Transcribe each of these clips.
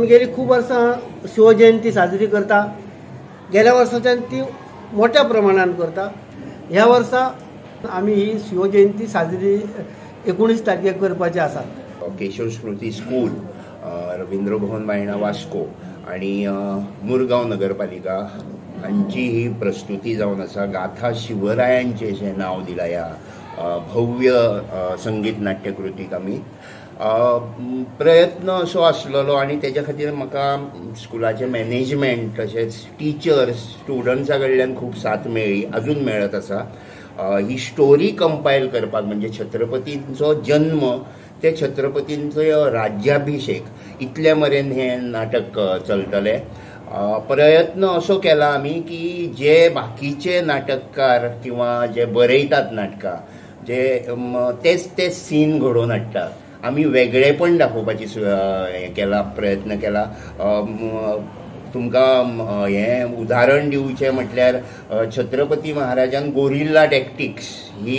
गेली खूब वर्सां शिवजयंती साजरी करता. गेल्या वर्साच्यान ती मोठ्या प्रमाणान करता. ह्या वर्सा आमी ही शिवजयंती साजरी 19 तारखेक करपाची आसा. केशव स्मृती स्कूल, रवींद्र भवन बायणा वास्को आणि मुरगांव नगरपालिका हांची ही प्रस्तुती जावन आसा. गाथा शिवरायांचें अशें नांव दिलां ह्या भव्य संगीत नाट्यकृतीक. आमी प्रयत्न असो आसलेलो आनी तेज्या खातीर म्हाका स्कुलाचें मॅनेजमेंट तशेंच टिचर्स स्टुडंट्सा कडल्यान खूब साथ मेळ्ळी, अजून मेळत आसा. ही स्टोरी कंपायल करपाक म्हणजे छत्रपतींचो जन्म ते छत्रपतींचो राज्याभिषेक इतले मेरेन हें नाटक चलतलें. प्रयत्न असो केला आमी की जे बाकीचे नाटककार किंवा जे बरयतात नाटकां जे तेच ते सीन घडोवन हाडटा, आमी वेगळेपण दाखोवपाची हें केला, प्रयत्न केला. तुमकां हें उदाहरण दिवचें म्हटल्यार छत्रपती महाराजान गोरिल्ला टॅक्टिक्स ही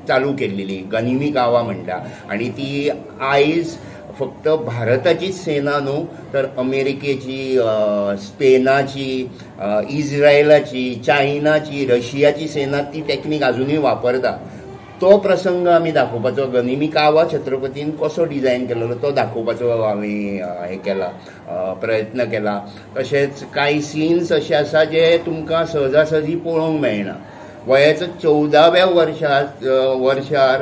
चालू केल्लेली, गनिमी कावा म्हणटा, आनी ती आयज फक्त भारताचीच सेना न्हू तर अमेरिकेची, स्पेनाची, इस्रायलाची, चायनाची, रशियाची सेना ती टॅक्नीक अजुनूय वापरता. तो प्रसंग आमी दाखोवपाचो, गनिमी कावा छत्रपतीन कसो डिझायन केलेलो तो दाखोवपाचो आमी हें केला, प्रयत्न केला. तशेंच कांय सीन्स अशे आसा जे तुमकां सहजासहजी पळोवंक मेळना. वयाच्या 14व्या वर्सार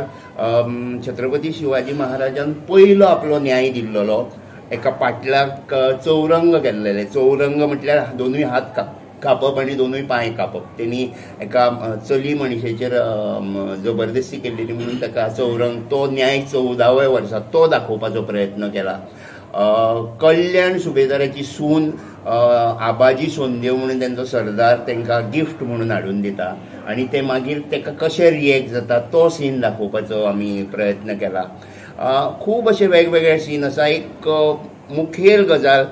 छत्रपती शिवाजी महाराजान पयलो आपलो न्याय दिल्लो. एका पाटलाक चौरंग केल्लेले. चौरंग म्हटल्यार दोनूय हात कापप आनी दोनूय पांय कापप. तेणी एका चली मनशेचेर जबरदस्ती केल्ली म्हणून ताका चौरंग, तो न्याय 14व्या वर्सा तो दाखोवपाचो प्रयत्न केला. कल्याण सुबेदाराची सून आबाजी सोनदेव म्हणून तेंचो सरदार तांकां गिफ्ट म्हणून हाडून दिता आनी ते मागीर ताका कशें रिएक्ट जाता तो सीन दाखोवपाचो आमी प्रयत्न केला. खूब अशे वेगवेगळे सीन आसा. एक मुखेल गजाल,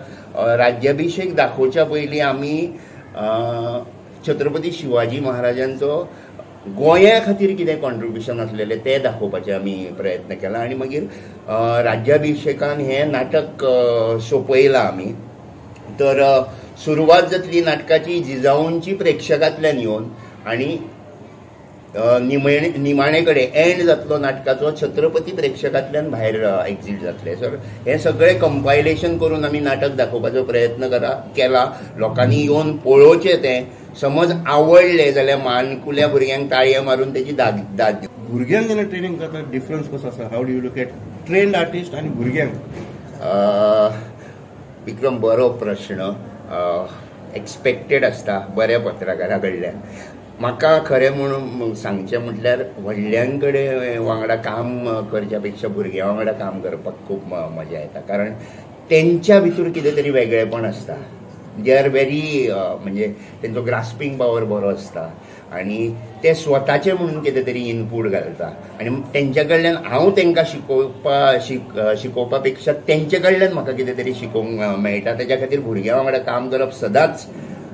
राज्याभिषेक दाखोवच्या पयलीं आमी छत्रपती शिवाजी महाराजांचो गोंया खातीर कितें कॉन्ट्रिब्युशन आसलेलें तें दाखोवपाचें आमी प्रयत्न केला आनी मागीर राज्याभिषेकान हें नाटक सोंपयलां आमी. तर सुरवात जातली नाटकाची जिजाऊंची प्रेक्षकांतल्यान येवन आनी निमाणे कडेन एंड जातलो नाटकाचो छत्रपती प्रेक्षकांतल्यान भायर एक्झीट जातले. सर हें सगळें कंपायलेशन करून आमी नाटक दाखोवपाचो प्रयत्न केला. लोकांनी येवन पळोवचें तें, समज आवडलें जाल्यार मानकुल्या भुरग्यांक ताळयो मारून तेची दाद दिवप. भुरग्यांक जेन्ना ट्रेनिंग करता डिफरन्स कसो आसा? How do you look at trained artist आनी भुरग्यांक? विक्रम, बरो प्रश्न, एक्सपेक्टेड आसता बऱ्या पत्रकारा कडल्यान. म्हाका खरें म्हणून सांगचें म्हटल्यार व्हडल्यां कडेन वांगडा काम करच्या पेक्षा भुरग्यां वांगडा काम करपाक खूब मजा येता, कारण तेंच्या भितर कितें तरी वेगळेपण आसता. They are very म्हणजे तेंचो ग्रास्पींग पावर बरो आसता आनी ते स्वताचे म्हणून कितें तरी इनपूट घालता आनी तेंच्या कडल्यान हांव तेंकां शिकोवपा पेक्षा तेंचे कडल्यान म्हाका कितें तरी शिकोवंक मेळटा. तेज्या खातीर भुरग्यां वांगडा काम करप सदांच,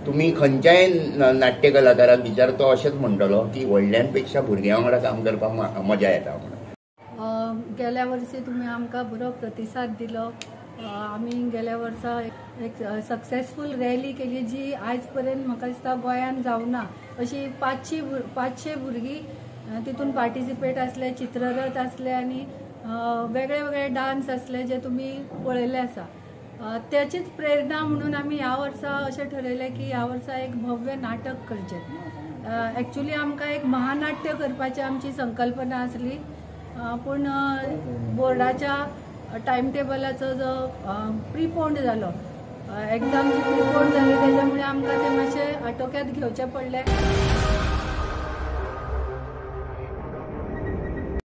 तुमी खंयच्याय नाट्य कलाकाराक विचार तो अशेंच म्हणटलो की व्हडल्यांपेक्षा भुरग्यां वांगडा काम करपाक मजा येता म्हणून. गेल्या वर्सी तुमी आमकां बरो प्रतिसाद दिलो. आमी गेल्या वर्सा एक सक्सेसफूल रॅली केली जी आयज पर्यंत म्हाका दिसता गोंयांत जावना. अशी 500 भुरगीं तितून पार्टिसिपेट आसले, चित्ररथ आसले आनी वेगळे वेगळे डान्स आसले जे तुमी पळयले आसा. त्याचीच प्रेरणा म्हणून आमी ह्या वर्सा अशें ठरयलें की ह्या वर्सा एक भव्य नाटक करचें. एक्चुली आमकां एक महानाट्य करपाची आमची संकल्पना आसली, पूण बोर्डाच्या टायम टेबलाचो जो प्रिपोंड जालो, एग्जाम जी प्रिपोंड जाली तेज्या मुळे आमकां तें मातशें आटोक्यात घेवचें पडलें.